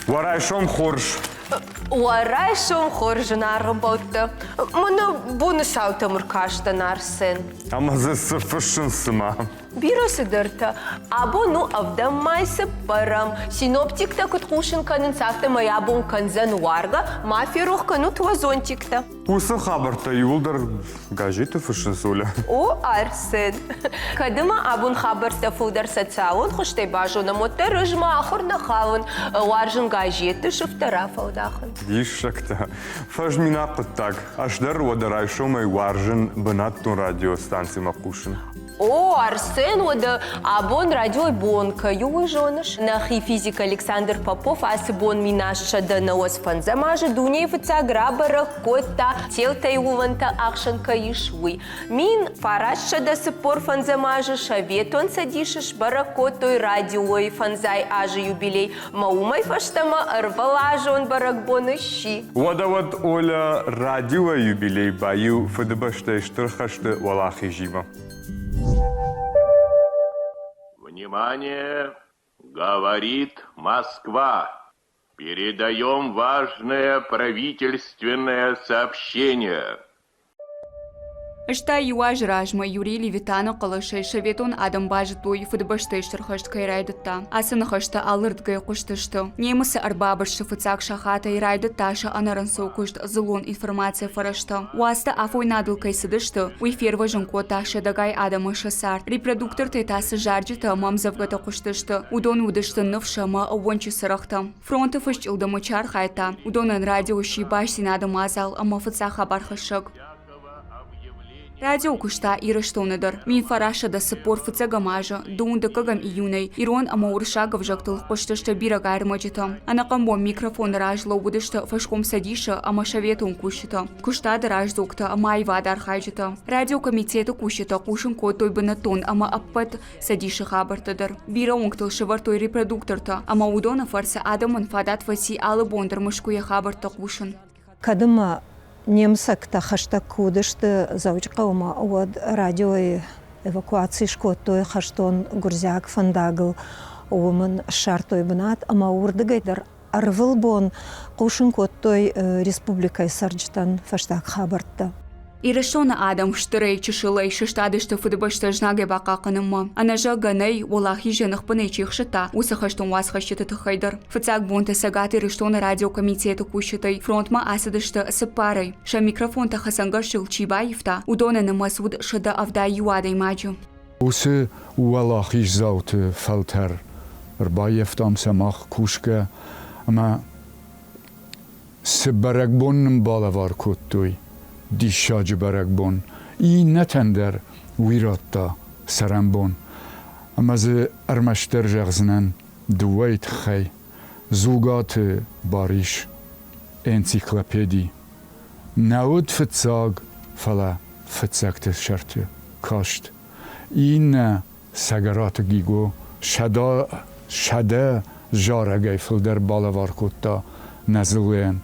Уӕ райсом хорз! Уӕ райсом хорз, зынаргъ ӕмбӕлттӕ! Мӕнӕ боны саутӕм ӕркастӕн, Арсен. Ӕмӕ дзы цы фыссынц цымӕ? Бирӕ цыдӕртӕ. Абон у ӕвдӕм май цыппӕрӕм. Синоптиктӕ куыд хъусын кӕнынц, афтӕмӕй абон кӕндзӕн уаргӕ. Ма ферох кӕнут уӕ зонтиктӕ. Уыцы хабӕрттӕ иууылдӕр газеты фыссынц, Оля. О, Арсен! Кӕд ӕмӕ абон хабӕрттӕ фылдӕр социалон хуызтӕй базонӕм, уӕддӕр ӕз мӕ ахуыр нӕ халын, уарзын газетты сыфтӕ рафӕлдахын. Диссӕгтӕ! Фӕзминаг хъуыддаг. Ӕз дӕр уӕдӕ райсомӕй уарзын бынӕттон радиостанцимӕ хъусын. О, Арсен, уӕдӕ абон радиойы бон кӕй у, уый зоныс? Нӕхи физик Александр Попов ацы бон 1195 азы дунейы фыццаг рабӕрӕг кодта, телтӕй уылӕнтӕ ӕхсӕн кӕй ис, уый. 1945 азы Советон Цӕдисы сбӕрӕг кодтой радиойы фӕндзай азы юбилей, ӕмӕ уымӕй фӕстӕмӕ ӕрвылазон бӕрӕгбон сси. Уӕдӕ уӕд Оля радиойы юбилей баиу Фыдыбӕстӕйы Стыр хӕсты уӕлахизимӕ. Внимание! Говорит Москва! Передаем важное правительственное сообщение. Стӕй иу азы размӕ Юрий Левитаны хъӕлӕсӕй советон адӕм базыдтой, Фыдыбӕстӕйы Стыр хӕст кӕй райдыдта. Ацы ныхӕстӕ алырдыгӕй хъуыстысты. Немыцы ӕрбабырсты фыццаг сахатӕй райдыдта сӕ ӕнӕрынцой куыст дзыллон информацийы фӕрӕзтӕ. Уацтӕ афойнадыл кӕй цыдысты, уый фервӕзын кодта сӕдӕгай адӕмы сӕ цард. Репродуктортӕй та цы зарджытӕ ӕмӕ ӕмдзӕвгӕтӕ хъуыстысты, уыдон уыдысты ныфс ӕмӕ ӕууӕнчы цырӕгътӕ. Фронты фӕсчъылдымы чи архайдта, уыдонӕн радио сси бастдзинады мадзал ӕмӕ фыццаг хабархӕссӕг. Радио куыста Ирыстоны дӕр. 1945 азы дыууын дыккӕгӕм июнӕй ирон ӕмӕ уырыссаг ӕвзӕгтыл хъуыстысты бирӕгай ӕрмӕджытӕ. Ӕнӕхъӕн бон микрофоны раз лӕууыдысты фӕскомцӕдисы ӕмӕ советон кусджытӕ, куыстады раздзогтӕ ӕмӕ аивады архайджытӕ. Радиокомитеты кусджытӕ хъусын кодтой бынӕттон ӕмӕ ӕппӕт Цӕдисы хабӕрттӕ дӕр. Бирӕ уынгтыл сӕвӕрдтой репродуктортӕ, ӕмӕ уыдоны фӕрцы адӕмӕн фадат фӕци алы бон дӕр Мӕскуыйы хабӕрттӕ хъусын. Кӕд ӕмӕ немыцӕгтӕ хӕстӕг куы уыдысты Дзӕуджыхъӕумӕ, уӕд радиойы эвакуаци скодтой хӕстон гуырдзиаг фӕндагыл, уым ын ссардтой бынат ӕмӕ уырдыгӕй дӕр ӕрвылбон хъусын кодтой республикӕйы цӕрджытӕн фӕстаг хабӕрттӕ. Ирыстоны адӕм стырӕй чысылӕй сыстадысты Фыдыбӕстӕ знагӕй бахъахъхъӕнынмӕ. Ӕнӕзӕгъгӕ нӕй, уӕлахизы ныхбынӕй чи хсыдта, уыцы хӕстон уацхӕсджыты тыххӕй дӕр. Фыццаг бонты Цӕгат Ирыстоны радиокомитеты кусджытӕй фронтмӕ ацыдысты цыппарӕй. Сӕ микрофонтӕ хӕцӕнгӕрзтыл чи баивта, уыдоны нымӕц уыд 171 адӕймаджы. Уыцы уӕлахиздзауты фӕлтӕр ӕрбаййӕфтам сӕ мах кусгӕ ӕмӕ цы бӕрӕгбон нын балӕвар кодтой, диссаджы бӕрӕгбон, иннӕтӕн дӕр уый радта цӕрӕнбон. Ӕмӕ дзы ӕрмӕстдӕр зӕгъдзынӕн дыууӕйы тыххӕй. Дзугаты Барис, энциклопеди. Нӕ уыд фыццаг, фӕлӕ фыццӕгты сӕрты каст. Иннӕ Цӕгӕраты Гиго 100 зарӕгӕй фылдӕр балӕвар кодта нӕ дзыллӕйӕн.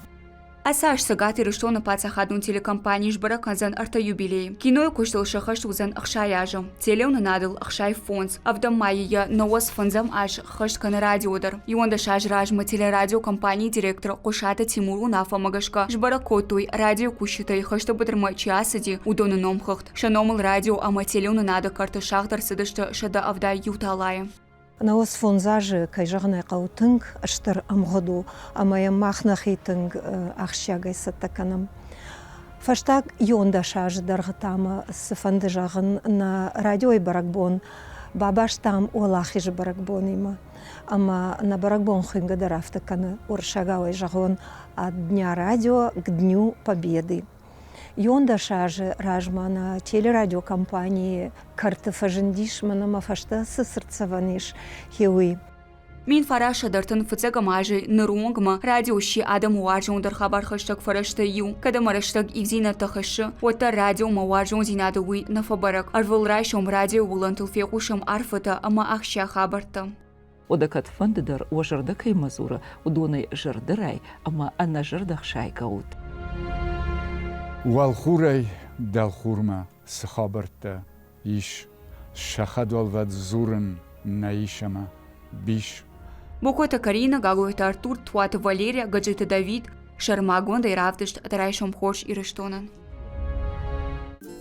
Ацы аз Цӕгат Ирыстоны паддзахадон телекомпани сбӕрӕг кӕндзӕн ӕртӕ юбилейы. Кинойы куыстыл сӕххӕст уыдзӕн 60 азы, телеуынынадыл 65, ӕвдӕм майы йӕ 95 аз ххӕст кӕны радио дӕр. 11 азы размӕ телерадиокомпанийы директор Хъуысаты Тимур уынаффӕмӕ гӕсгӕ сбӕрӕг кодтой, радиокусджытӕй хӕсты быдырмӕ чи ацыди, уыдоны номхыгъд. Сӕ номыл радио ӕмӕ телеуынынады кӕрты сагъд ӕрцыдысты 171 талайы. 95 азы, кӕй зӕгъын ӕй хъӕуы, тынг стыр ӕмгъуыд у, ӕмӕ йӕм мах нӕхи тынг ахсджиагӕй цӕттӕ кӕнӕм. Фӕстаг 11 азы дӕргъы та мӕ цыфӕнды зӕгъын, нӕ радиойы бӕрӕгбон бабастам Уӕлахизы бӕрӕгбонимӕ. Ӕмӕ нӕ бӕрӕгбон хуыйнгӕ дӕр афтӕ кӕны, уырыссагау ӕй зӕгъон, от Дня радио к Дню Победы. 11 азы размӕ нӕ телерадиокомпанийы кӕрты фӕзындис, мӕнӕ мӕ фӕстӕ цы цыртдзӕвӕн ис, уый. 1935 азы ныры онгмӕ радио сси адӕмы уарзондӕр хабархӕссӕг фӕрӕзтӕй иу. Кӕд ӕмӕ рӕстӕг ивдзинӕдтӕ хӕссы, уӕддӕр радиомӕ уарзондзинады уый нӕ фӕбӕрӕг. Ӕрвылрайсом радиойы уылӕнтыл фехъусӕм арфӕтӕ ӕмӕ ахсджиаг хабӕрттӕ. Уӕдӕ кӕдфӕнды дӕр уӕ зӕрдӕ кӕимӕ дзуры, уыдонӕй зӕрдырай ӕмӕ ӕнӕзӕрдӕхсайгӕ ут. Уӕлхурӕй дӕлхурмӕ цы хабӕрттӕ ис, сӕ хӕдуӕлвӕд дзурын нӕ ис ӕмӕ бис. Бокойты Карина, Гаглойты Артур, Туаты Валерия, Гаджиты Давид сӕрмагондӕй равдыст Райсом хорз Ирыстонӕн.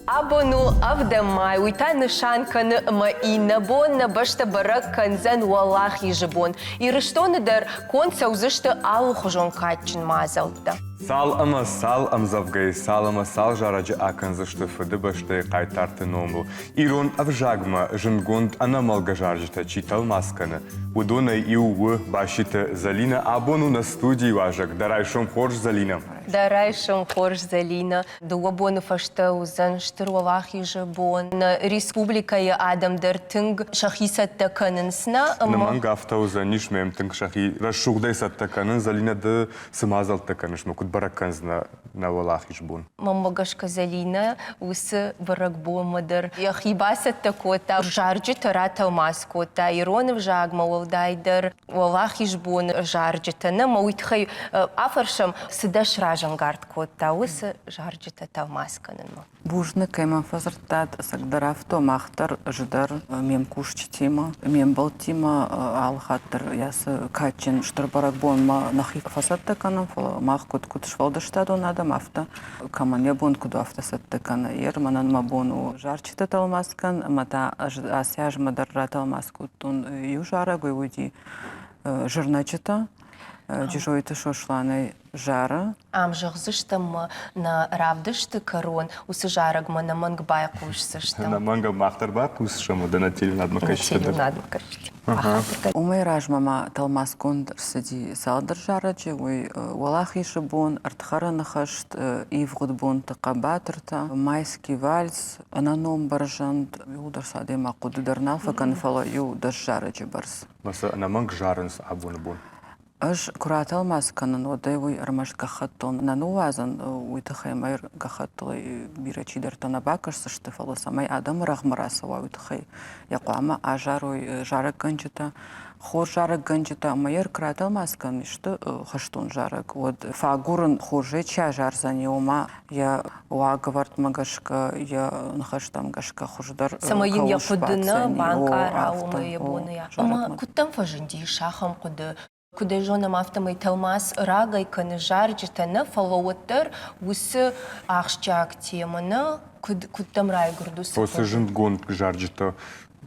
Абон у ӕвдӕм май, уый та нысан кӕны ӕмӕ иннӕ бон нӕ бӕстӕ бӕрӕг кӕндзӕн Уӕлахизы бон. Ирыстоны дӕр конд цӕудзысты алыхуызон кадджын мадзӕлттӕ. Цал ӕмӕ цал ӕмдзӕвгӕйы, цал ӕмӕ цал зарӕджы акӕндзысты Фыдыбӕстӕйы хъайтарты номыл, ирон ӕвзагмӕ зындгонд ӕнӕмӕлгӕ зарджытӕ чи тӕлмац кӕны, уыдонӕй иу у Баситы Зӕлинӕ. Абон у нӕ студийы уазӕг. Дӕ райсом хорз, Зӕлинӕ! Дӕ райсом хорз, Зӕлинӕ! Дыууӕ боны фӕстӕ уыдзӕн Стыр Уӕлахизы бон. Нӕ республикӕйы адӕм дӕр тынг сӕхи цӕттӕ кӕнынц, нӕ? Нӕмӕнг афтӕ уыдзӕнис, мӕм тынг сӕхи рӕсугъдӕй цӕттӕ кӕнын. Зӕлинӕ, ды цы мадзӕлттӕ кӕныс ма куыд бӕрӕг кӕндзынӕ нӕ Уӕлахиз бон? Мӕнмӕ гӕсгӕ Зӕлинӕ уыцы бӕрӕгбонмӕ дӕр йӕхи бацӕттӕ кодта, зарджытӕ ратӕлмац кодта ирон ӕвзагмӕ, уӕлдайдӕр Уӕлахиз боны зарджытӕ. Нӕ мӕ уый тыххӕй афӕрсӕм, цы дӕ сразӕнгард кодта уыцы зарджытӕ тӕлмац кӕнынмӕ? Бузныг, кӕй мӕм фӕдзырдтат, ӕцӕгдӕр афтӕ мах дӕр, ӕз дӕр ме мкусджытимӕ, ме мбӕлттимӕ алы хатт дӕр ацы кадджын стыр бӕрӕгбонмӕ нӕхи фӕцӕттӕ кӕнӕм, фӕлӕ мах куыд куыд сфӕлдыстадон адӕм, афтӕ кӕмӕн йӕ бон куыд у, афтӕ цӕттӕ кӕны. Ер мӕнӕн мӕ бон у зарджытӕ тӕлмац кӕн, ӕмӕ та ӕз ацы азмӕ дӕр ратӕлмац кодтон иу зарӕг, уый уыди зырнӕджытӕ. Джызойты Сосланӕй зары. Ам зӕгъдзыстӕм нӕ равдысты кӕрон уыцы зарӕгмӕ нӕмӕнг байхъусдзыстӕм. Нӕмӕнг мах дӕр байхъусдзыстӕм, уӕдӕ нӕ телеуынадмӕ кӕсджытӕ дӕр. Телеуынадмӕ кӕсджытӕ. Уымӕй размӕ ма тӕлмацгонд ӕрцыди цалдӕр зарӕджы, уый Уӕлахизы бон, Ӕрдхӕрӕны хӕст, Ивгъуыд бонты хъӕбатыртӕ, Майский вальс, Ӕнӕном бӕрзӕнд. Иуылдӕр сӕ адӕймаг хъуыды дӕр нал фӕкӕны, фӕлӕ иу дӕс зарӕджы бӕрц. Мӕ сӕ ӕнӕмӕнг зарынц абоны бон. Ӕз куы ратӕлмац кӕнын, уӕд ӕй уый ӕрмӕст гӕххӕттыл нӕ ныууадзын, уый тыххӕй мӕ гӕххӕттыл бирӕ чидӕртӕ нӕ бакӕсдзысты, фӕлӕ цӕмӕй адӕмы рӕгъмӕ рацӕуа, уый тыххӕй йӕ хъуамӕ азарой зарӕггӕнджытӕ, хорз зарӕггӕнджытӕ ӕмӕ йӕ куы ратӕлмац кӕнын исты хӕстон зарӕг, уӕд фӕагурын хорзӕй чи азардзӕни, ома йӕ уагӕвӕрдмӕ гӕсгӕ, йӕ ныхӕстӕм гӕсгӕ хуыздӕр Цӕмӕй йын йӕ хъуыды нӕ банкъара, уымӕ йӕ боны. Ӕмӕ куыд дӕм фӕзындис ахӕм хъуыды? Куыд ӕй зонӕм, афтӕмӕй тӕлмац рагӕй кӕны зарджытӕ нӕ, фӕлӕ уӕддӕр уыцы ахсджиаг темӕ нӕ куыд куыд дӕм райгуырд уыцы Уыцы зындгонд зарджытӕ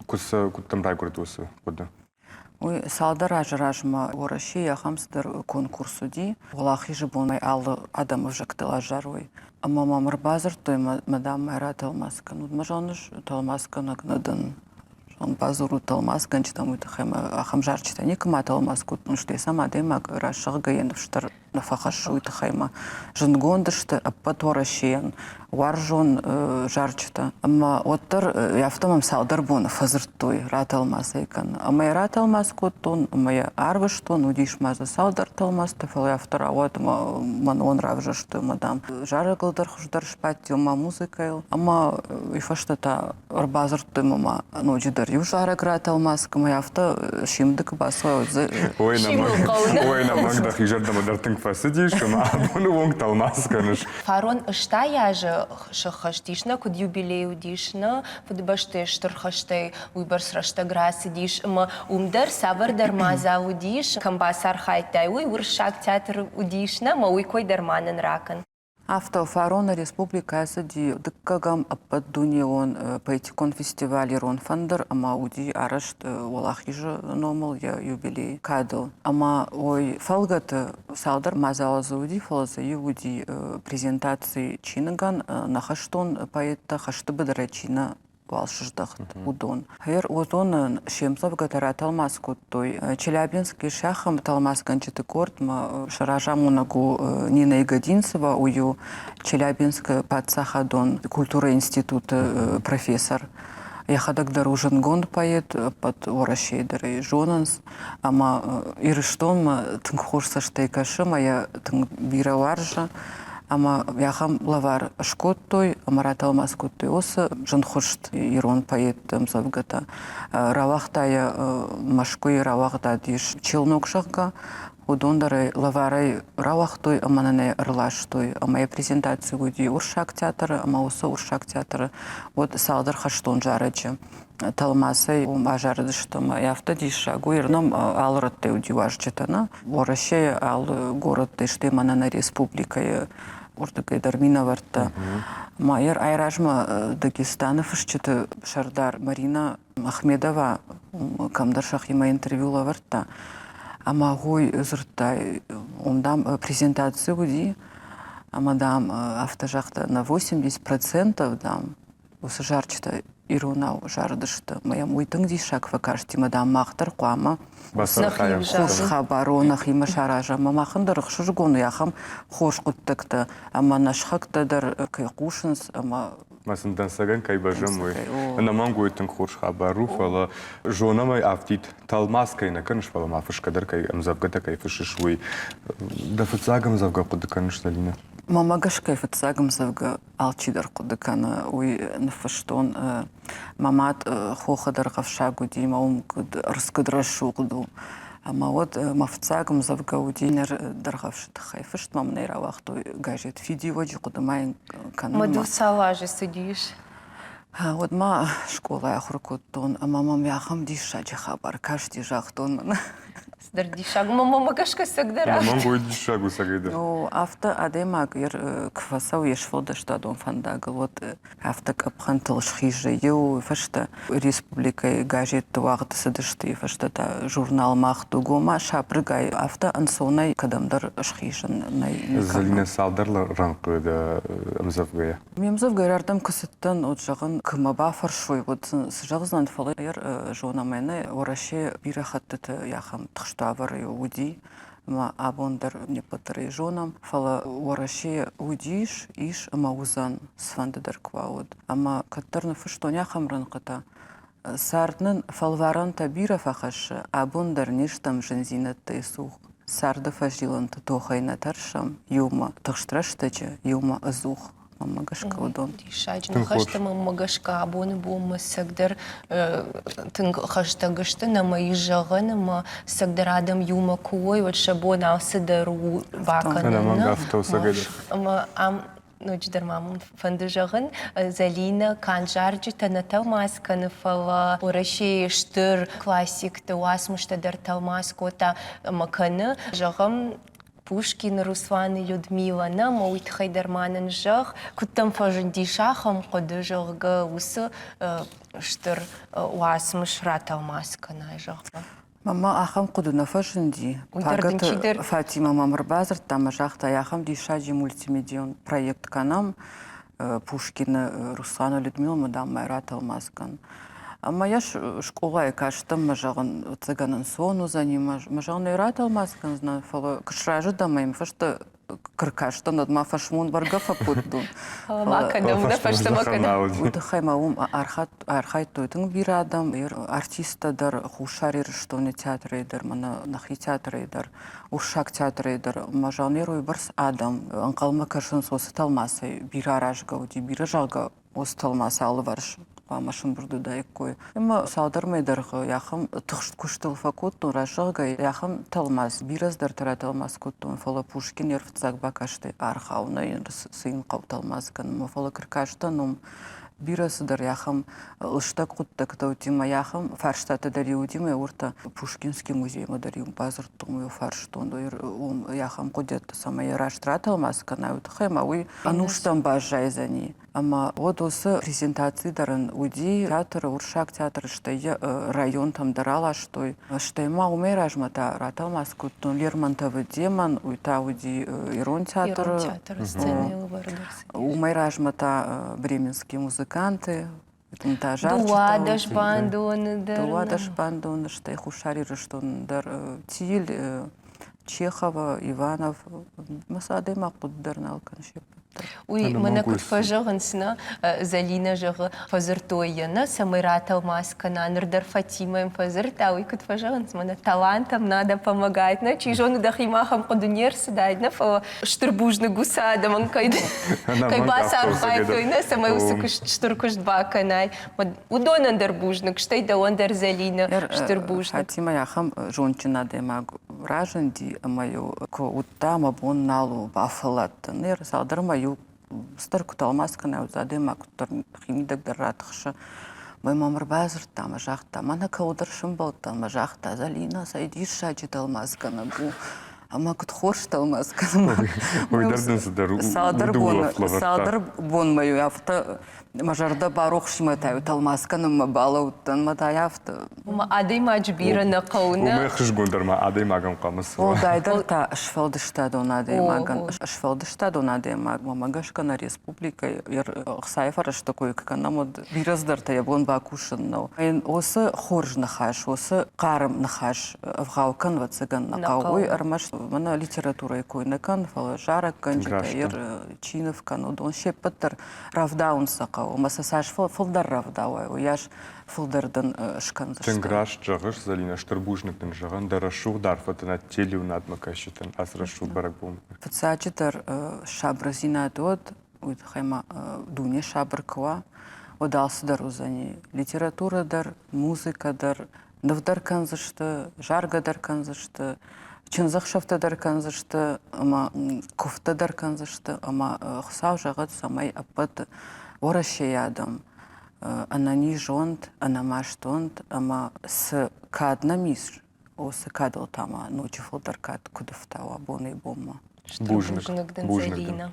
куыд дӕм райгуырд уыцы хъуыды? Уый цалдӕр азы размӕ Уӕрӕсейы ахӕм цыдӕр конкурс уыди. Уӕлахизы бонӕй алы адӕмы ӕвзӕгтыл азарой. Ӕмӕ мӕм ӕрбадзырдтой, мӕ дам, мӕ ратӕлмац кӕнут. Мӕ зоныс, тӕлмацгӕнӕг нӕ дӕн. Бадзурут тӕлмацгӕнджытӕм, уый тыххӕй мӕ ахӕм зарджытӕ никуы ма тӕлмац кодтон, стӕй сӕм адӕймаг рӕсугъгӕ йӕ ныфс дӕр нӕ фӕхӕссы, уый тыххӕй ма зындгонд сты ӕппӕт Уӕрӕсейӕн уарзон зарджытӕ. Ӕмӕ уӕддӕр афтӕ мӕм цалдӕр боны фӕдзырдтой, ратӕлмац ӕй кӕн. Ӕмӕ йӕ ратӕлмац кодтон, ӕмӕ йӕ арвыстон, уыдис ма дзы цалдӕр тӕлмацтӕ, фӕлӕ афтӕ рауад, ӕмӕ мӕнон равзӕрстой, ӕмӕ, дам, зарӕгыл дӕр хуыздӕр сбадти, ӕмӕ музыкӕйыл. Ӕмӕ уый фӕстӕ та ӕрбадзырдтой мӕ ноджыдӕр иу зарӕг ратӕлмац ӕмӕ афтӕ симды куы бацӕуа дзы Ой, нӕмӕнг дӕхи зӕрдӕмӕ дӕр тынг фӕцыдис ӕмӕ абоны онг тӕлмац кӕныс. Фарон 80 азы сӕххӕст ис нӕ, куыд юбилей уыдис нӕ Фыдыбӕстӕйы Стыр хӕстӕй уыйбӕрц рӕстӕг рацыдис ӕмӕ уым дӕр цавӕрдӕр мадзал уыдис, кӕм бацархайдтай, уый уырыссаг театры уыдис нӕ, ӕмӕ уый кой дӕр ма нын ракӕн. Афтӕ, фароны республикӕ ацыди дыккӕгӕм ӕппӕтдунеон поэтикон фестиваль «Ирон фӕндыр» ӕмӕ уыди арӕзт Уӕлахизы номыл йӕ юбилей кадыл. Ӕмӕ уый фӕлгӕты цалдӕр мадзалы дзы уыди, фӕлӕ дзы иу уыди презентаци чиныгӕн нӕ хӕстон поэттӕ хӕсты быдырӕй чи нӕ уал сыздӕхт, уыдон. Гъер уыдонӕн се мдзӕвгӕтӕ ратӕлмац кодтой Челябинскы сӕхӕм тӕлмацгӕнджыты къордмӕ. Сӕ разамонӕг у Нина Ягодинцева, уый у Челябинскы паддзахадон культурӕйы институты профессор. Йӕхӕдӕг дӕр у зындгонд поэт, ӕппӕт Уӕрӕсейы дӕр ӕй зонынц. Ӕмӕ Ирыстонмӕ тынг хорз цӕстӕй кӕсы ӕмӕ йӕ тынг бирӕ уарзы. Ӕмӕ ахӕм лӕвар скодтой ӕмӕ ратӕлмац кодтой уыцы зынхуыст ирон поэтты ӕмдзӕвгӕтӕ. Рауагъта йӕ Мӕскуыйы рауагъдад ис Челнок, зӕгъгӕ. Уыдон дӕр ӕй лӕварӕй рауагътой ӕмӕ нын ӕй ӕрластой. Ӕмӕ йӕ презентаци уыди Уырыссаг театры ӕмӕ уыцы Уырыссаг театры уӕд цалдӕр хӕстон зарӕджы тӕлмацӕй уым азарыдысты ӕмӕ афтӕ диссаг у. Нӕм алы рӕттӕй уыди уазджытӕ, нӕ? Уӕрӕсейы алы горӕттӕй, стӕй мӕнӕ нӕ республикӕйы уырдыгӕй дӕр минӕвӕрттӕ. Ма йӕ айразмӕ Дагестаны фысджыты сӕрдар Марина Ахмедова кӕмдӕр сӕхимӕ интервью лӕвӕрдта ӕмӕ уый дзырдта, уым, дам, презентаци уыди, ӕмӕ, дам, афтӕ загъта, на 80%, дам, уыцы зарджытӕ иронау зарыдысты. Ӕмӕ йӕм уый тынг диссаг фӕкасти, ӕмӕ, дам, мах дӕр хъуамӕ хорз хабар у, нӕхимӕ саразӕм. Ӕмӕ махӕн дӕр ӕхсызгон у ахӕм хорз хъуыддӕгтӕ ӕмӕ нӕ сыхӕгтӕ дӕр кӕй хъусынц ӕмӕ Мӕ сын дӕнцӕгӕн кӕй бӕззӕм, уый. Ӕнӕмӕнг уый тынг хорз хабар у, фӕлӕ зонӕм ӕй афтид тӕлмац кӕй нӕ кӕныс, фӕлӕ ма фысгӕ дӕр кӕй ӕмдзӕвгӕтӕ кӕй фыссыс, уый. Дӕ фыццаг ӕмдзӕвгӕ хъуыды кӕныс, Зӕлинӕ? Мӕнмӕ гӕсгӕ фыццаг ӕмдзӕвгӕ алчидӕр хъуыды кӕны. Уый ныффыстон. Мӕ мад хохы дӕргъӕвсаг уыди, мӕ уым куыд ӕрцыд рӕсугъд у. Ӕмӕ уӕд мӕ фыццаг ӕмдзӕвгӕ уыди ныр Дӕргъӕвсы тыххӕй фыст, мӕ мын ӕй рауагътой газет «Фидиуӕджы», хъуыды ма йын кӕнынмӕ. Мӕ цал азы цыдис? Уӕд ма скъолайы ахуыр кодтон ӕмӕ мӕм ахӕм диссаджы хабар касти, загътон мын. Цыдӕр диссаг, мӕ гӕсгӕ цӕгдӕр Мӕнг уый диссаг у цӕгӕйдӕр. Ну, афтӕ адӕймаг куы фӕцӕуы йе сфӕлдыстадон фӕндагыл, уӕд афтӕ къӕпхӕнтыл схизы. Иу фӕстӕ республикӕйы газетты уагъд цыдысты, йӕ фӕстӕ та журнал «Мах дуг», ома сабыргай афтӕ ӕнцонӕй кӕдӕмдӕр схизын нӕй. Зӕлинӕ, цалдӕр рӕнхъы дӕ ӕмдзӕвгӕйӕ? Ме мдзӕвгӕйы рардӕм куы цыдтӕн, уӕд зӕгъын, куы мӕ бафӕрсой, уӕд сын цы зӕгъдзынӕн, фӕлӕ йӕ зонӕм ӕнӕ Уӕрӕсе бирӕ хӕттыты ахӕм тыхст уавӕры уыди ӕмӕ абон дӕр не ппӕт дӕр ӕй зонӕм, фӕлӕ Уӕрӕсе уыдис, ис ӕмӕ уыдзӕн, цыфӕнды дӕр куы уа, уӕд. Ӕмӕ кӕддӕр ныффыстон ахӕм рӕнхъытӕ: Цард нын фӕлварӕнтӕ бирӕ фӕхӕссы, абон дӕр не стӕм зындзинӕдтӕй цух. Царды фӕзилӕнты тохӕй нӕ тӕрсӕм, иумӕ тыхст рӕстӕджы, иумӕ ӕдзух. Мӕнмӕ гӕсгӕ уыдон. Диссаджы ныхӕстӕ мӕнмӕ гӕсгӕ абоны бонмӕ цӕгдӕр тынг хӕстӕг сты, нӕма ис зӕгъӕн, ӕмӕ цӕгдӕр адӕм иумӕ куы уой, уӕд сӕ бон алцыдӕр у бакӕнын. Ӕмӕ ам ноджыдӕр ма мын фӕнды зӕгъын, Зӕлинӕ канд зарджытӕ нӕ тӕлмац кӕны, фӕлӕ Уӕрӕсейы стыр классикты уацмыстӕ дӕр тӕлмац кодта ӕмӕ кӕны. Зӕгъӕм, Пушкины Русланы Людмила нӕм уый тыххӕй дӕр ма нын зӕгъ, куыд дӕм фӕзындис ахӕм хъуыды, зӕгъгӕ, уыцы стыр уацмыс ратӕлмац кӕнай, зӕгъгӕ? Мӕнмӕ ахӕм хъуыды нӕ фӕзынди. Пагӕты Фатимӕ мӕм ӕрбадзырдта ӕмӕ загъта, ахӕм диссаджы мультимедион проект кӕнӕм, Пушкины Руслана Людмиламӕ, дам, мӕ ратӕлмац кӕн. Ӕмӕ йӕ скъолайы кастӕн, мӕ зӕгъын, ӕцӕгӕн ӕнцон уыдзӕни, мӕ зӕгъын, ӕй ратӕлмац кӕндзынӕн, фӕлӕ куы сразы дӕн ӕмӕ йӕм фӕстӕ куы ркастӕн, уӕд ма фӕсмон бӕргӕ фӕкодтон. Ма кӕдӕм дӕ фӕстӕмӕ кӕдӕм. Уый тыххӕй ма уым архайдтой тынг бирӕ адӕм, артисттӕ дӕр, Хуссар Ирыстоны театрӕй дӕр, мӕнӕ нӕхи театрӕй дӕр, Уырыссаг театрӕй дӕр ма жанр уыйбӕрц адӕм ӕнхъӕлмӕ кӕсынц уыцы тӕлмацӕй бирӕ аразгӕ уыди, бирӕ зӕгъгӕ уыцы тӕлмац алыварс хъуамӕ сӕмбырд уыдаиккой. Ӕмӕ цалдӕр мӕйы дӕргъы ахӕм тыхст куыстыл фӕкодтон, раззӕгъгӕ ахӕм тӕлмац, бирӕ цыдӕртӕ ратӕлмац кодтон, фӕлӕ Пушкин йӕ фыццаг бакастӕй аргъау нӕ йын цы йын хъӕуы тӕлмац кӕнынмӕ, фӕлӕ куы ркастӕн уым бирӕ цыдӕр ахӕм лыстӕг хъуыддӕгтӕ уыди мӕ ахӕм фарстатӕ дӕр-иу уыди мӕ уыртӕ Пушкинский музеймӕ дӕр-иу бадзырдтон, уый фарстон, уым ахӕм хъуыдыйӕдтӕ, цӕмӕй йӕ раст ратӕлмац кӕнай, уый тыххӕй ӕмӕ уый ӕнустӕм баззайдзӕни. Ӕмӕ уӕд уыцы презентаци дӕр ын уыди театры, уырыссаг театры, стӕй йӕ районтӕм дӕр аластой. Стӕй ма уымӕй размӕ та ратӕлмац кодтон Лермонтовы демон, уый та уыди ирон театры. Ирон театры сценӕйыл ӕвӕрд ӕрцыдис. Уымӕй размӕ та Бременские музыканты, та Дыууадӕс бандоны дӕр. Дыууадӕс бандоны, стӕй Хуссар Ирыстоны дӕр Тиль, Чехова, Иванов. Мӕ сӕ адӕймаг хъуыды дӕр нал кӕны се ппӕт. Уый мӕнӕ куыд фӕзӕгъынц, нӕ, Зӕлинӕ зӕгъы, фӕдзырдтой йӕ, нӕ, цӕмӕй ратӕлмац кӕна, ныр дӕр Фатимӕ йӕм фӕдзырдта, уый куыд фӕзӕгъынц, мӕнӕ талантам надо помогать, нӕ, чи зоны, дӕхимӕ ахӕм хъуыды не рцыдаид, нӕ, фӕлӕ стыр бузныг уыцы адӕмӕн, кӕй, кӕй бацархайдтой, нӕ, цӕмӕй уыцы куыст, стыр куыст бакӕнай. Уыдонӕн дӕр бузныг, стӕй дӕуӕн дӕр, Зӕлинӕ, стыр бузныг. Фатимӕ ахӕм зондджын адӕймаг разынди, ӕмӕ-иу куы уыдта, мӕ бон нал у, бафӕлладтӕн. Ныр цалдӕр мӕ-иу цыдӕр куы тӕлмац кӕна, уӕд адӕймаг куыддӕр химидӕг дӕр ратыхсы. Мӕ мӕм ӕрбадзырдта ӕмӕ загъта, мӕнӕ кӕуылдӕр сӕмбӕлдтӕн ӕмӕ загъта, Зӕлинӕ, цӕй диссаджы тӕлмацгӕнӕг у. Ӕмӕ куыд хорз тӕлмац кӕны. Уый дӕр дын цыдӕр удулӕфт лӕвӕрдта. Цалдӕр бонмӕ-иу афтӕ мӕ зӕрдӕ барухс мӕ та тӕлмац кӕнынмӕ балӕудтӕн, мӕ та афтӕ. Уымӕ адӕймаджы бирӕ нӕ хъӕуы, нӕ? Уымӕй ӕхсызгондӕр ма адӕймагӕн хъуамӕ цы уа. Уӕлдайдӕр та сфӕлдыстадон адӕймагӕн. Сфӕлдыстадон адӕймагмӕ мӕ гӕсгӕ нӕ республикӕйы ӕхцайы фӕрӕзты кой куы кӕнӕм, уӕд бирӕ цыдӕртӕ йӕ бон бакусын нӕу. Уыцы хорз ныхас, уыцы хъарм ныхас ӕвгъау кӕн, ӕвӕццӕгӕн, нӕ хъӕуы. Уый ӕрмӕст мӕнӕ литературӕйы кой нӕ кӕн, фӕлӕ зарӕггӕнджытӕ, чи ныв кӕны, уыдон се ппӕт дӕр рӕвдауын сӕ хъӕуы ӕмӕ сӕ цас фылдӕр рӕвдауай, уыйас фылдӕр дын скӕндзысты. Тынг раст зӕгъыс, Зӕлинӕ, стыр бузныг дын зӕгъын дӕ рӕсугъд арфӕтӕ нӕ телеуынадмӕ кӕсджытӕн ацы рӕсугъд бӕрӕгбон. Фыццаджыдӕр сабырдзинад уӕд, уый тыххӕй ма дуне сабыр куы уа, уӕд алцыдӕр уыдзӕни. Литературӕ дӕр, музыкӕ дӕр, ныв дӕр кӕндзысты, заргӕ дӕр кӕндзысты, чындзӕхсӕвтӕ дӕр кӕндзысты ӕмӕ куывдтӕ дӕр кӕндзысты ӕмӕ Хуыцау зӕгъӕд, цӕмӕй ӕппӕт Уӕрӕсейы адӕм ӕнӕниз уӕнт, ӕнӕмаст уӕнт ӕмӕ цы кад нӕм ис, уыцы кадыл та ма ноджы фылдӕр кад куыд ӕфтауа бонӕй-бонмӕ. Бузныг дын, Зӕлинӕ.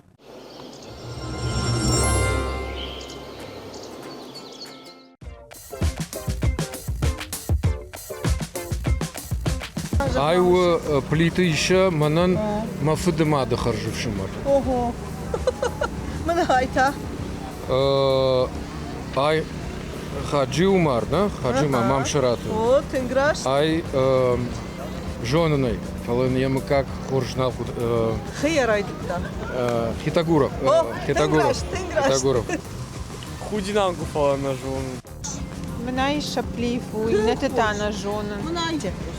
Ай у Плиты Исӕ мӕнӕн мӕ фыды мады хӕрзӕфсымӕр. Ого. Мӕнӕ ай та? Ай Хаджи Умар, да? Хаджи Умар, Мамсыраты. О, тынг раст. Ай зонын ӕй, фӕлӕ йын йӕ мыггаг хорз нал хъуыд. Хи райдыдта. Хитагуров. О, тынг раст, тынг раст. Хитагуров. Худинаг у, фӕлӕ нӕ зонын. Мынай Шаплиев у, иннӕты та нӕ зонын.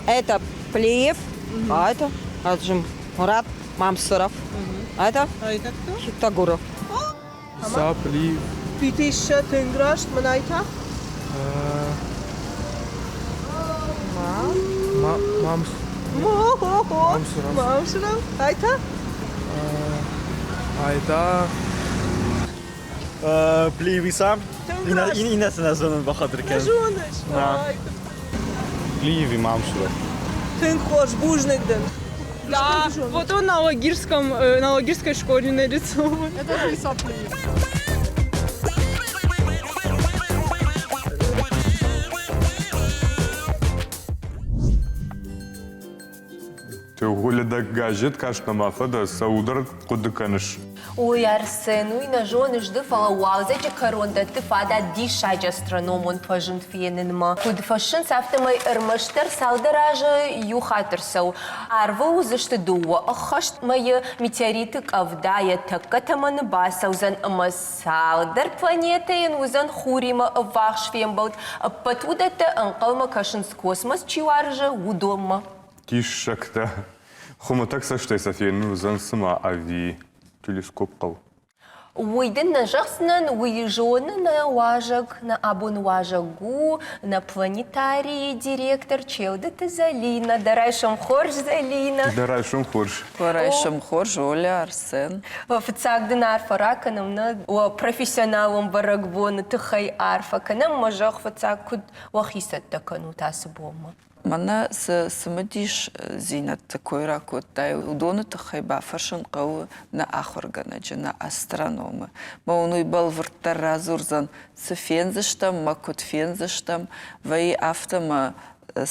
Это Плиев, а это Аджим Мурат Мамсыров. А это А это кто? Хитагуров. Саплиев. Пятища тынг раст, мынай та? Мамс. Мо-хо-хо. Мамсыров. Мамсыров. Ай та? Ай та Плиевиса. Иннӕты нӕ зонын бахатыр кӕн. Нӕ зоныс? Плиеви Мамсуров. Тынг хорз, бузныг дын. Да, вот он на Алагирском, на Алагирской школе нарисован. Это же Иса Плиев. Теуголӕ газет каст нӕма фӕдӕ, цӕуылдӕр хъуыды кӕныс? Ой, Арсен, уый нӕ зоныс ды, фӕлӕ уалдзӕджы кӕрон дӕтты фадат диссаджы астрономон фӕзынд фенынмӕ. Куыд фӕссынц, афтӕмӕй ӕрмӕстдӕр цалдӕр азы иу хатт ӕрцӕуы. Арвыл уыдзысты дыууӕ ӕххӕст мӕйы, метеориты къӕвда йӕ тӕккӕ тӕмӕны бацӕудзӕн ӕмӕ цалдӕр планетӕйӕн уыдзӕн Хуримӕ ӕввахс фембӕлд. Ӕппӕт уыдӕттӕ ӕнхъӕлмӕ кӕсынц космос чи уарзы, уыдонмӕ. Диссӕгтӕ! Хуымӕтӕг цӕстӕй сӕ фенын уыдзӕн цыма ӕви телескоп хъӕуы? Уый дын нӕ зӕгъдзынӕн, уый зоны нӕ уазӕг, нӕ абоны уазӕг у нӕ планетарийы директор Челдыты Зӕлинӕ. Дӕ райсом хорз, Зӕлинӕ! Дӕ райсом хорз! Дӕ райсом хорз, Оля, Арсен. Фыццаг дын арфӕ ракӕнӕм нӕ профессионалон бӕрӕгбоны тыххӕй арфӕ кӕнӕм, мӕ зӕгъ, фыццаг куыд уӕхи цӕттӕ кӕнут ацы бонмӕ? Мӕнӕ цы цымыдисдзинӕдты кой ракодтай, уыдоны тыххӕй бафӕрсын хъӕуы нӕ ахуыргӕнӕджы, нӕ астрономы. Мӕ уын уый бӕлвырддӕр радзурдзӕн, цы фендзыстӕм мӕ куыд фендзыстӕм, вӕййы афтӕ мӕ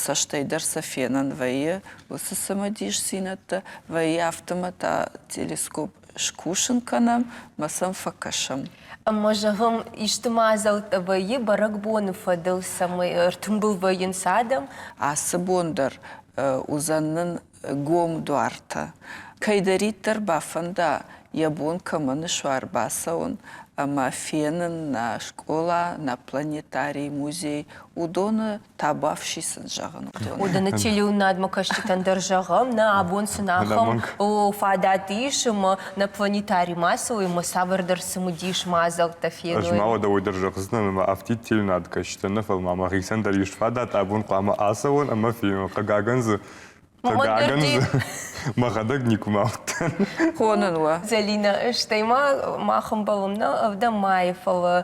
цӕстӕй дӕр сӕ фенӕн вӕййы уыцы цымыдисдзинӕдтӕ, вӕййы афтӕ мӕ та телескоп скусын кӕнӕм мӕ сӕм фӕкӕсӕм. Ӕмӕ зӕгъӕм, исты мадзӕлттӕ вӕййы бӕрӕгбоны фӕдыл, цӕмӕй ӕртымбыл вӕййынц адӕм? Ацы бон дӕр уыдзӕн нын гом дуартӕ. Кӕйдӕриддӕр бафӕнда йӕ бон кӕмӕн суа ӕрбацӕуын ӕмӕ фенын нӕ скъола, нӕ планетарий, музей, уыдоны табуафси сын зӕгъын. Уыдоны телеуынадмӕ кӕсджытӕн дӕр зӕгъӕм, нӕ абон сын ахӕм фадат ис ӕмӕ нӕ планетарий ма цӕуой ӕмӕ цавӕрдӕр цымыдис мадзӕлттӕ феной. Ӕз ма уӕдӕ уый дӕр зӕгъдзынӕн ӕмӕ афтид телеуынад кӕсджытӕн нӕ, фӕлӕ ма мӕхицӕн дӕр ис фадат, абон хъуамӕ ацӕуон ӕмӕ фенон. Хъыгагӕн дзы Хъыгагӕн дзы мӕхӕдӕг никуыма уыдтӕн. Хонын уӕ. Зӕлинӕ, стӕй ма мах ӕмбӕлӕм нӕ ӕвдӕм майы, фӕлӕ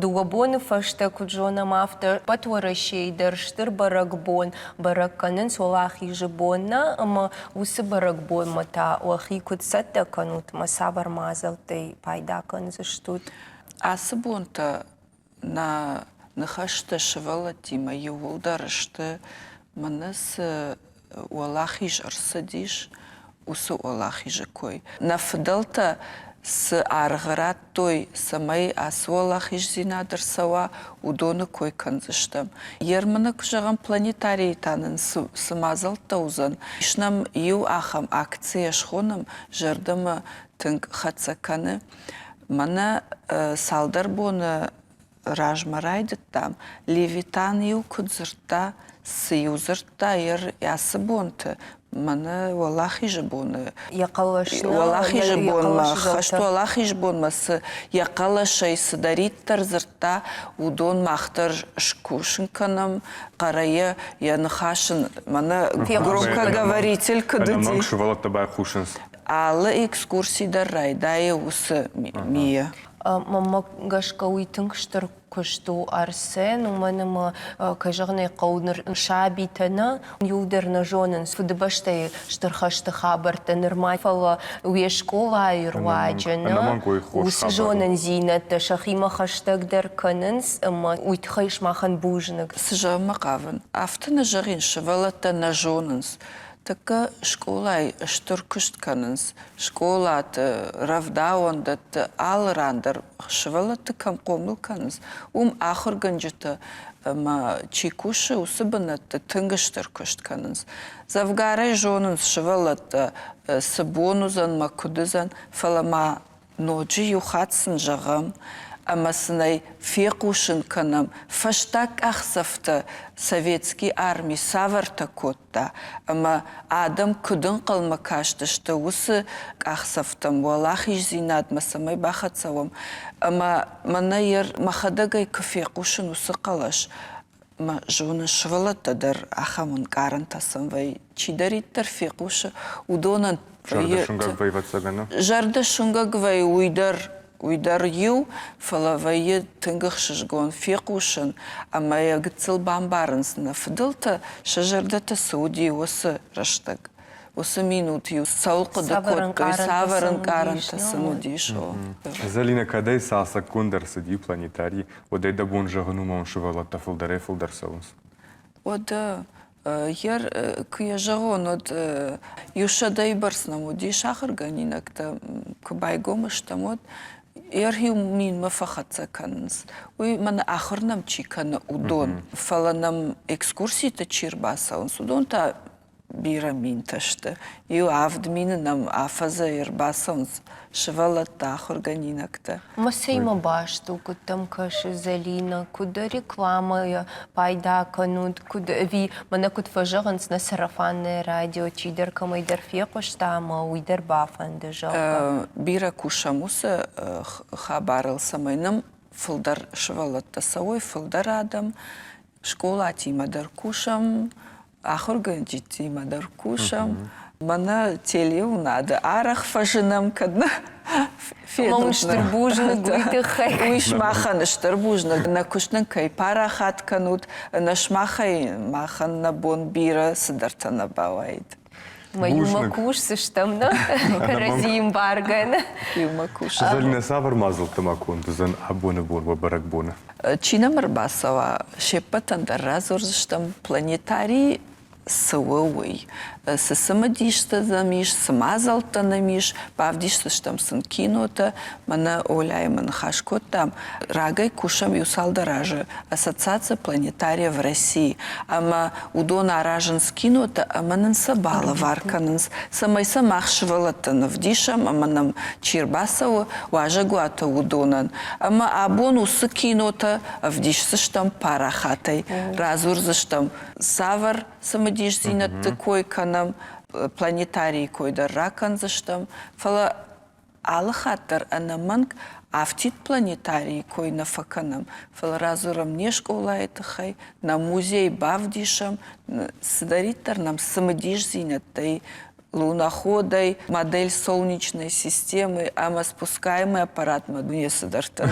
дыууӕ боны фӕстӕ, куыд зонӕм, афтӕ ӕппӕт Уӕрӕсейы дӕр стыр бӕрӕгбон бӕрӕг кӕнынц Уӕлахизы бон нӕ, ӕмӕ уыцы бӕрӕгбонмӕ та уӕхи куыд цӕттӕ кӕнут ӕмӕ цавӕр мадзӕлттӕй пайда кӕндзыстут? Ацы бонтӕ Нӕ ныхӕстӕ сывӕллӕттимӕ иууылдӕр сты, мӕнӕ цы уӕлахиз ӕрцыдис, уыцы уӕлахизы кой. Нӕ фыдӕлтӕ цы аргъ радтой, цӕмӕй ацы уӕлахиздзинад ӕрцӕуа, уыдоны кой кӕндзыстӕм. Ерманы куы зӕгъӕм, планетарийы та нын цы мадзӕлттӕ уыдзӕн, ис нӕм иу ахӕм акцийӕ схонӕм, зӕрдӕмӕ тынг хӕццӕ кӕны. Мӕнӕ цалдӕр боны размӕ райдыдтам, Левитан-иу куыд дзырдта, цы-иу дзырдта йӕ ацы бонты, мӕнӕ Уӕлахизы боны йӕ хъӕлӕс Уӕлахизы бонмӕ, хӕст Уӕлахизы бонмӕ цы йӕ хъӕлӕсӕй цыдӕриддӕр дзырдта, уыдон мах дӕр скусын кӕнӕм, хъӕрӕй йӕ ныхас ын мӕнӕ громкоговоритель куыд уыди. Ӕнӕмӕнг сывӕллӕттӕ байхъусынц. Алы экскурси дӕр райдайы уыцы мийӕ. Мӕнмӕ гӕсгӕ уый тынг стыр куыст у Арсен, уымӕн ӕмӕ, кӕй зӕгъын ӕй хъӕуы, ныр сабитӕ нӕ, иуылдӕр нӕ зонынц Фыдыбӕстӕйы стыр хӕсты хабӕрттӕ нырма, фӕлӕ уе скъолайы руаджы нӕ уыцы зонындзинӕдтӕ сӕхимӕ хӕстӕгдӕр кӕнынц ӕмӕ уый тыххӕй сымахӕн бузныг. Цы зӕгъынмӕ хъавын? Афтӕ нӕ зӕгъин, сывӕллӕттӕ нӕ зонынц, Тӕккӕ скъолайы стыр куыст кӕнынц. Скъолаты, рӕвдауӕндӕтты, алы ран дӕр сывӕллӕтты кӕм хъомыл кӕнынц, уым ахуыргӕнджытӕ ӕмӕ чи кусы, уыцы бынӕтты тынг стыр куыст кӕнынц. Дзӕвгарӕй зонынц сывӕллӕттӕ, цы бон уыдзӕн мӕ куыд уыдзӕн, фӕлӕ ма Ноджы иу хатт сын зӕгъӕм ӕмӕ сын ӕй фехъусын кӕнӕм, фӕстаг къахдзӕфтӕ советский арми цавӕртӕ кодта ӕмӕ адӕм куыд ӕнхъӕлмӕ кастысты уыцы къахдзӕфтӕм, уӕлахиздзинадмӕ цӕмӕй бахӕццӕ уӕм. Ӕмӕ мӕнӕ йӕ мӕхӕдӕг ӕй куы фехъусын уыцы хъӕлӕс, мӕ зонын, сывӕллӕттӕ дӕр ахӕм ӕнкъарӕнтӕ сӕм вӕййы. Чидӕриддӕр фехъусы, уыдонӕн Зӕрдӕ суынгӕг вӕййы, ӕвӕццӕгӕн. Зӕрдӕ суынгӕг вӕййы уый дӕр, уый дӕр иу, фӕлӕ вӕййы тынг ӕхсызгон фехъусын ӕмӕ йӕ гыццыл бамбарынц нӕ фыдӕлтӕ сӕ зӕрдӕты цы уыди, уыцы рӕстӕг. Уыцы минут-иу цӕуыл хъуыды кодтой, цавӕр ӕнкъарӕнтӕ сын уыдис. Зӕлинӕ, кӕдӕй цалцӕггонд ӕрцыди планетарий, уӕдӕй дӕ бон зӕгъын у, мӕ сывӕллӕттӕ фылдӕрӕй-фылдӕр цӕуынц? Уӕдӕ йӕ куы йӕ зӕгъон, уӕд иу сӕдӕйы бӕрц нӕм уыдис ахуыргӕнинӕгтӕ, куы байгом стӕм, уӕд йӕ минмӕ фӕхӕццӕ кӕнынц. Уый мӕнӕ ахуыр нӕм чи кӕны, уыдон. Фӕлӕ нӕм экскурситы чи рбацӕуынц, уыдон та бирӕ минтӕ сты. Иу 7000 нӕм афӕдзӕй ӕрбацӕуынц сывӕллӕттӕ, ахуыргӕнинӕгтӕ. Ма цӕимӕ баст у, куыд дӕм кӕсы, Зӕлинӕ, куыд рекламӕйӕ пайда кӕнут, куыд ӕви мӕнӕ куыд фӕзӕгъынц нӕ сарафанное радио, чидӕр кӕмӕйдӕр фехъуыста ӕмӕ уый дӕр бафӕнды, зӕгъгӕ. Бирӕ кусӕм уыцы хабарыл, цӕмӕй нӕм фылдӕр сывӕллӕттӕ цӕуой, фылдӕр адӕм. Скъолатимӕ дӕр кусӕм, ахуыргӕнджытимӕ дӕр кусӕм. Мӕнӕ телеуынады арӕх фӕзынӕм, кӕд нӕ федут. Стыр бузныг уый тыххӕй. Уый сымахӕн стыр бузныг. Нӕ куыст нын кӕй парахат кӕнут, ӕнӕ сымахӕй махӕн нӕ бон бирӕ цыдӕртӕ нӕ бауаид. Мӕ иумӕ кусдзыстӕм, нӕ? Кӕрӕдзийы мбаргӕ, нӕ? Иумӕ кусӕм. Зӕлинӕ, цавӕр мадзӕлттӕ ма конд уыдзӕн абоны бон уӕ бӕрӕгбоны? Чи нӕм ӕрбацӕуа, се ппӕтӕн дӕр радзурдзыстӕм планетарий. цы у, уый. Цы цымыдистӕ нӕм ис, цы мадзӕлттӕ нӕм ис, бавдисдзыстӕм сын кинотӕ. Мӕнӕ Оляимӕ ныхас кодтам. Рагӕй кусӕм иу цалдӕр азы Ассоциация планетария в России. Ӕмӕ уыдон аразынц кинотӕ ӕмӕ нын сӕ балӕвар кӕнынц, цӕмӕй сӕ мах сывӕллӕттӕн ӕвдисӕм ӕмӕ нӕм чи ӕрбацӕуы уазӕгуаты, уыдонӕн. Ӕмӕ абон уыцы кинотӕ ӕвдисдзыстӕм парахатӕй, радзурдзыстӕм, цавӕр цымыдисдзинӕдты кой кӕнӕм, планетарийы кой дӕр ракӕндзыстӕм, фӕлӕ алы хатт дӕр ӕнӕмӕнг афтид планетарийы кой нӕ фӕкӕнӕм, фӕлӕ радзурӕм не скъолайы тыххӕй, нӕ музей бавдисӕм, цыдӕриддӕр нӕм цымыдисдзинӕдтӕй луноходӕй, модель солнечной системы ӕмӕ спускаемый аппаратмӕ дуне цыдӕртӕ.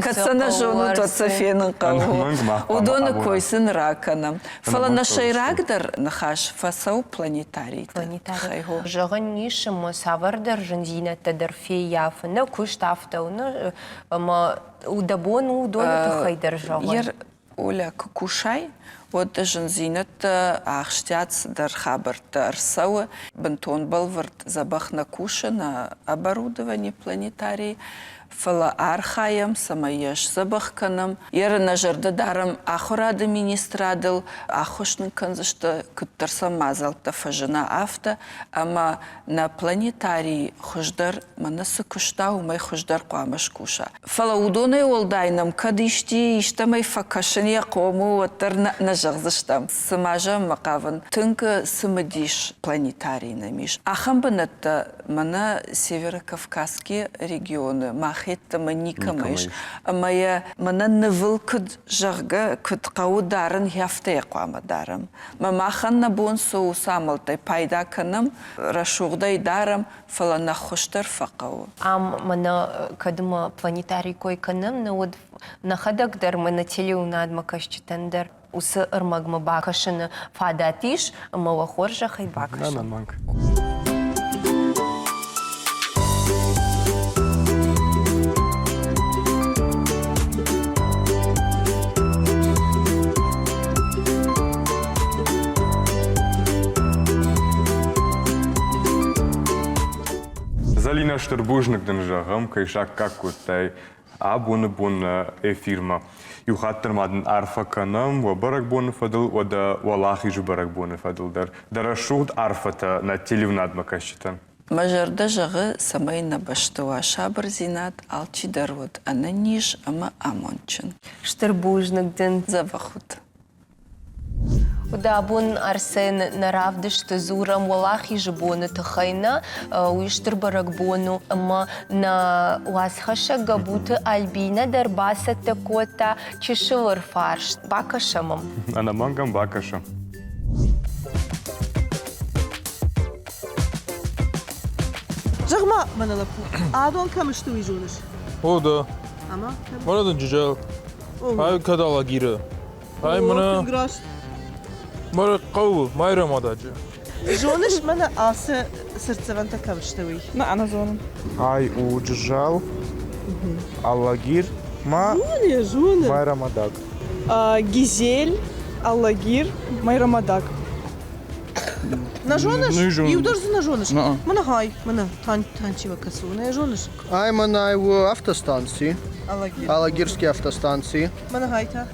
Кӕд сӕ нӕ зонут, уӕд сӕ фенын хъӕуы. Уыдоны кой сын ракӕнӕм. Фӕлӕ нӕ сӕйрагдӕр ныхас фӕцӕуы планетарийты тыххӕй. Зӕгъӕн ис, ӕмӕ цавӕрдӕр зындзинӕдтӕ дӕр феййафы, нӕ куыст афтӕ у, ӕмӕ дӕ бон у уыдоны тыххӕй дӕр зӕгъын. Оля, куы кусай, уӕд дӕ зындзинӕдтӕ, ахстиат цыдӕр хабӕрттӕ ӕрцӕуы. Бынтон бӕлвырд дзӕбӕх нӕ кусы нӕ оборудование планетарий, фӕлӕ архайӕм, цӕмӕй йӕ сдзӕбӕх кӕнӕм. Еры нӕ зӕрдӕ дарӕм ахуырады министрадыл, ӕххуыс нын кӕндзысты, куыддӕр сӕм мадзӕлттӕ фӕзына, афтӕ, ӕмӕ нӕ планетарий хуыздӕр мӕнӕ цы куыста, уымӕй хуыздӕр хъуамӕ скуса. Фӕлӕ уыдонӕй уӕлдай нӕм кӕд исти истӕмӕй фӕкӕсын йӕ хъом у, уӕддӕр нӕ нӕ зӕгъдзыстӕм. Цы ма зӕгъынмӕ хъавын, тынг цымыдис планетарий нӕм ис. Ахӕм бынӕттӕ мӕнӕ Северо-Кавказский регионы мах йеддӕмӕ никӕмӕ ис. Ӕмӕ йӕ мӕнӕ нывыл куыд, зӕгъгӕ, куыд хъӕуы дарын, афтӕ йӕ хъуамӕ дарӕм. Мӕ махӕн нӕ бон цы у, уыцы амӕлттӕй пайда кӕнӕм, рӕсугъдӕй дарӕм, фӕлӕ нӕ хуыздӕр фӕхъӕуы. Ам мӕнӕ кӕд ма планетарий кой кӕнӕм, нӕ уӕд нӕхӕдӕг дӕр мӕнӕ телеуынадмӕ кӕсджытӕн дӕр уыцы ӕрмӕгмӕ бакӕсыны фадат ис, ӕмӕ уӕ хорзӕхӕй бакӕсын. Ӕнӕмӕнг. Зӕлинӕ, стыр бузныг дын зӕгъӕм, кӕй саккаг кодтай абоны бон нӕ эфирмӕ. Иу хатт дӕр ма дын арфӕ кӕнӕм уӕ бӕрӕгбоны фӕдыл, уӕдӕ Уӕлахизы бӕрӕгбоны фӕдыл дӕр. Дӕ рӕсугъд арфӕтӕ нӕ телеуынадмӕ кӕсджытӕн. Мӕ зӕрдӕ зӕгъы, цӕмӕй нӕ бӕсты уа сабырдзинад, алчидӕр уӕд ӕнӕниз ӕмӕ амондджын. Стыр бузныг дын. Дзӕбӕх ут. Уӕдӕ абон Арсен нӕ равдысты дзурӕм Уӕлахизы боны тыххӕй нӕ, уый стыр бӕрӕгбон у ӕмӕ нӕ уацхӕссӕг Гӕбуты Альбинӕ дӕр бацӕттӕ кодта чысыл ӕрфарст. Бакӕсӕм ӕм. Ӕнӕмӕнг ӕм бакӕсӕм. Зӕгъ-ма, мӕнӕ лӕппу, адон кӕм сты, уый зоныс? О, да. Ӕмӕ кӕм? Мӕнӕ дын Джиджел. Ай кӕд Алагиры. Ай мӕнӕ... Тынг раст. Мӕнӕ хъӕуы, Майрӕмададжы. Зоныс, мӕнӕ ацы цыртдзӕвӕнтӕ кӕм сты, уый? Нӕ, нӕ зонын. Ай у Джызӕл, Алагир ма Зоны, зоны. Майрӕмадаг. Гизель, Алагир, Майрӕмадаг. Нӕ зоныс? Не зонын. Иу дӕр дзы нӕ зоныс? Мӕнӕ хай, мӕнӕ танчива кӕсы, нӕ зоныс? Ай мӕнӕ у автостанци. Алагир. Алагирский автостанци. Мӕнӕ хай та?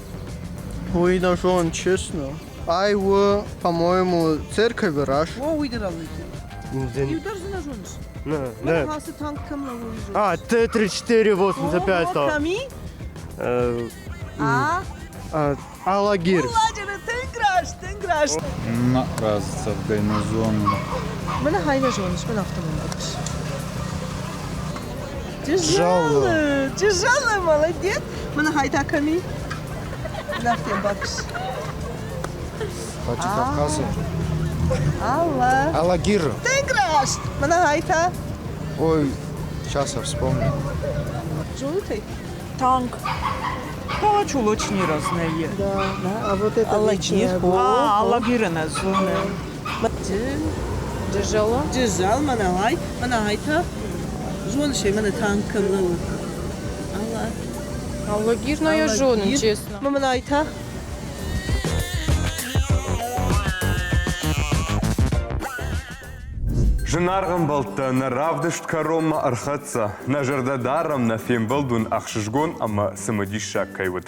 Ой, нӕ зонын, честно. Ай у, по-моему, церковь раш. О, уый дӕр Алагир. Иу дӕр дзы нӕ зоныс? Не, Мӕнӕ не. ацы танк кӕм лӕууы, уый зоныс? А, Т-34-85. О, кӕм и? А? Алагир. Уладжыры тынг раст, тынг раст. Нӕ разцӕвгӕй нӕ зонын. Мӕнӕ хай нӕ зоныс, мӕн афтӕ мын бакӕс. Тяжелый, тяжелый, молодец. Мӕнӕ хай та кӕм и? Нафтем бакӕс. Владикавказы. Алла. Алагир. Тынг раст. Мӕнӕ хай та? Ой, сейчас я вспомню. Зонут ӕй? Танк. Чулочни разные. Да, да. А вот это Алагир. А, Алагир нӕ зоны. Джызӕла? Джызӕл, мӕнӕ мӕнӕ та. Зоныс ӕй, мӕнӕ танк кӕм лӕууы. Алла. Алагир, но я зонын, честно. Мӕнӕ та. Зынаргъ ӕмбӕлттӕ, нӕ равдыст кӕронмӕ ӕрхӕццӕ. Нӕ зӕрдӕ дарӕм, нӕ фембӕлд уын ӕхсызгон ӕмӕ цымыдиссаг кӕй уыд.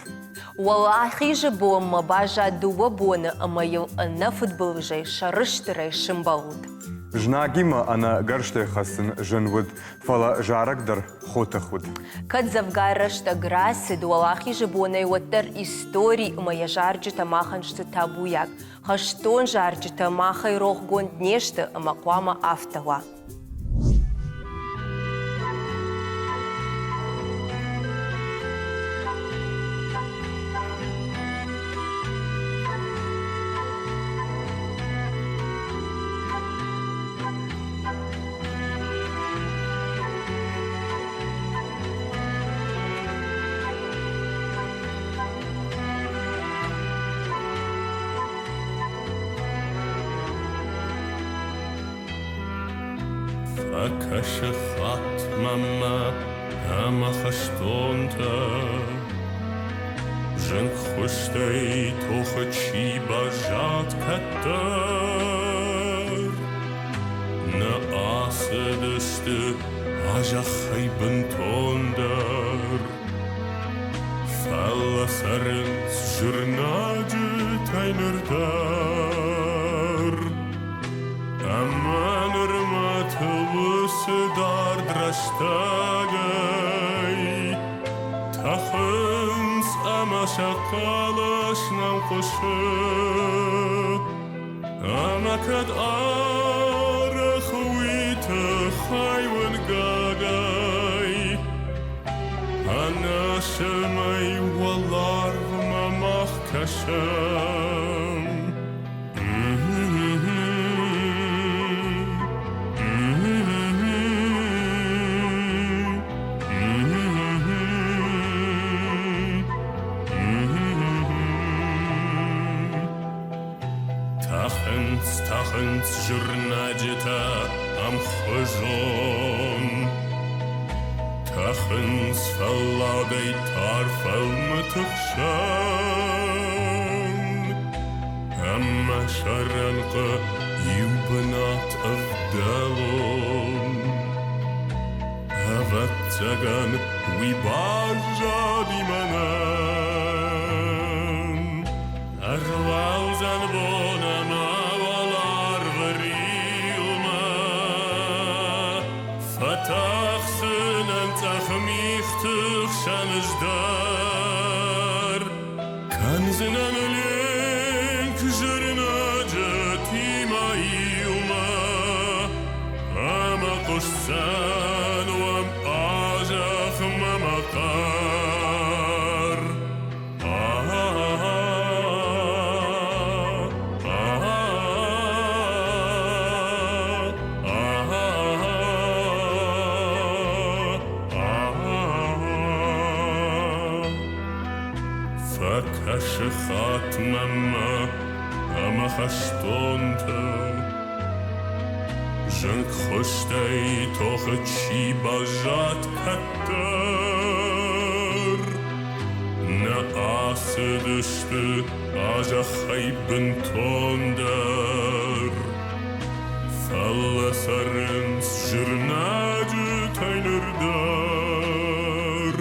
Уӕлахизы бонмӕ баззад дыууӕ боны ӕмӕ йыл ӕнӕ фыдбылызӕй сӕрыстырӕй сымбӕлут. Знагимӕ ӕнӕ гӕрзтӕй хӕцын зын уыд, фӕлӕ зарӕг дӕр хотых уыд. Кӕд дзӕвгар рӕстӕг рацыд Уӕлахизы бонӕй, уӕддӕр истори ӕмӕ йӕ зарджытӕ махӕн сты табуйаг. Хӕстон зарджытӕ махӕй рохгонд не сты ӕмӕ хъуамӕ афтӕ уа. Фӕкӕсы хатт мӕнмӕ ӕмӕ хӕстонтӕ, Зынгхуыстӕй тохы чи баззад кӕддӕр, Нӕ ацыдысты а зӕххӕй бынтондӕр. Фӕлӕ цӕрынц зырнаджытӕй ныр дӕр. Ӕмӕ нырма уыцы дард рӕстӕгӕй Тӕхынц ӕмӕ сӕ хъӕлӕс нӕм хъуысы. Ӕмӕ кӕд арӕх уый тыххӕй уынгӕгӕй Ӕнӕсымӕй уӕларвмӕ мах кӕсӕм. Тӕхынц, тӕхынц зырнӕджытӕ ӕмхуызон. Тӕхынц фӕлладӕй тар фӕлмыты хсӕн. Ӕмӕ сӕ рӕнхъы иу бынат ӕвдӕлон. Ӕвӕццӕгӕн, уый баззади мӕнӕн. Ӕрлӕудзӕн бон ӕмӕ уӕларвы риумӕ Фӕтӕхдзынӕн цъӕх мигъты хсӕн ӕз дӕр. Кӕндзынӕн ленк зырнаджытимӕ иумӕ Ӕмӕ хъуысдзӕн уӕм а-зӕхмӕ мӕ хъӕр. Фӕкӕсы хатт мӕнмӕ ӕмӕ хӕстонтӕ Зынгхуыстӕй тохы чи баззад кӕддӕр, Нӕ ацыдысты а зӕххӕй бынтондӕр. Фӕлӕ цӕрынц зырнаджытӕй ныр дӕр.